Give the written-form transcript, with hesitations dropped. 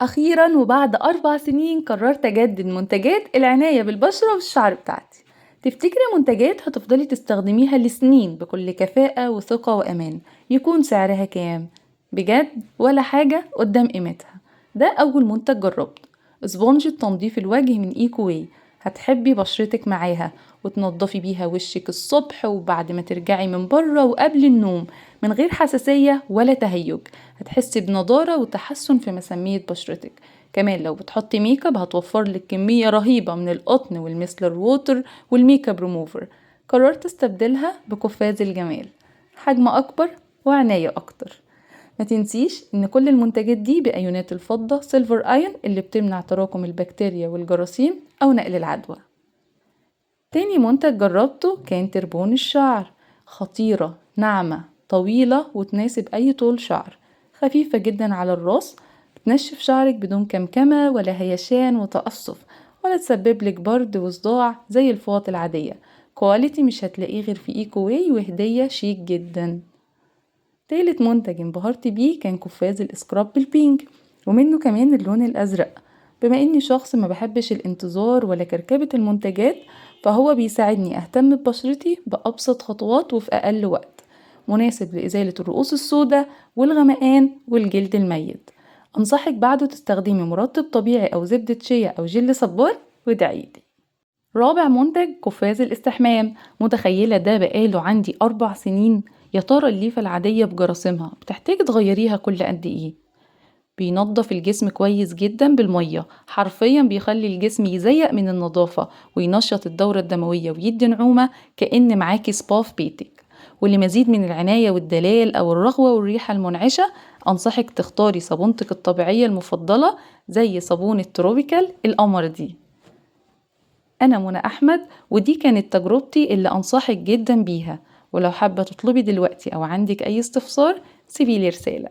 أخيرا وبعد 4 سنين قررت أجدد منتجات العناية بالبشرة والشعر بتاعتي. تفتكري منتجات هتفضلي تستخدميها لسنين بكل كفاءة وثقة وأمان يكون سعرها كام؟ بجد ولا حاجة قدام قيمتها. ده أول منتج جربته، اسبونجة تنظيف الوجه من ايكو واي. هتحبي بشرتك معاها وتنظفي بيها وشك الصبح وبعد ما ترجعي من بره وقبل النوم من غير حساسية ولا تهيج. هتحسي بنضارة وتحسن في مسامية بشرتك. كمان لو بتحطي ميك اب هتوفر لك كمية رهيبة من القطن والميسلر ووتر والميك اب ريموفر. قررت استبدلها بقفاز الجمال، حجم أكبر وعناية أكتر. ما تنسيش ان كل المنتجات دي بأيونات الفضة silver ion اللي بتمنع تراكم البكتيريا والجراثيم أو نقل العدوى. تاني منتج جربته كان تربون الشعر، خطيرة، ناعمة، طويلة وتناسب أي طول شعر، خفيفة جدا على الراس، بتنشف شعرك بدون كمكمة ولا هيشان وتقصف، ولا تسبب لك برد وصداع زي الفوط العادية. quality مش هتلاقيه غير في ايكو واي، وهدية شيك جدا. تالت منتج انبهرت بيه كان قفاز ال scrub بال pink، ومنه كمان اللون الأزرق. بما إني شخص ما بحبش الانتظار ولا كركبة المنتجات، فهو بيساعدني أهتم ببشرتي بأبسط خطوات وفي أقل وقت. مناسب لإزالة الرؤوس السوداء والغمقان والجلد الميت. أنصحك بعده تستخدمي مرطب طبيعي أو زبدة شيا أو جل صبار وادعيلي. رابع منتج قفاز الاستحمام. متخيلة ده بقاله عندي 4 سنين؟ يا ترى الليفة العادية بجراثيمها بتحتاج تغيريها كل قد ايه؟ بينظف الجسم كويس جدا بالمية، حرفيا بيخلي الجسم يزيق من النظافة وينشط الدورة الدموية ويدي نعومة كأن معاكي سبا في بيتك. ولمزيد من العناية والدلال أو الرغوة والريحة المنعشة أنصحك تختاري صابونتك الطبيعية المفضلة زي صابون التروبيكال القمر دي. أنا منى أحمد، ودي كانت تجربتي اللي أنصحك جدا بيها. ولو حابة تطلبي دلوقتي أو عندك أي استفسار سيبيلي رسالة.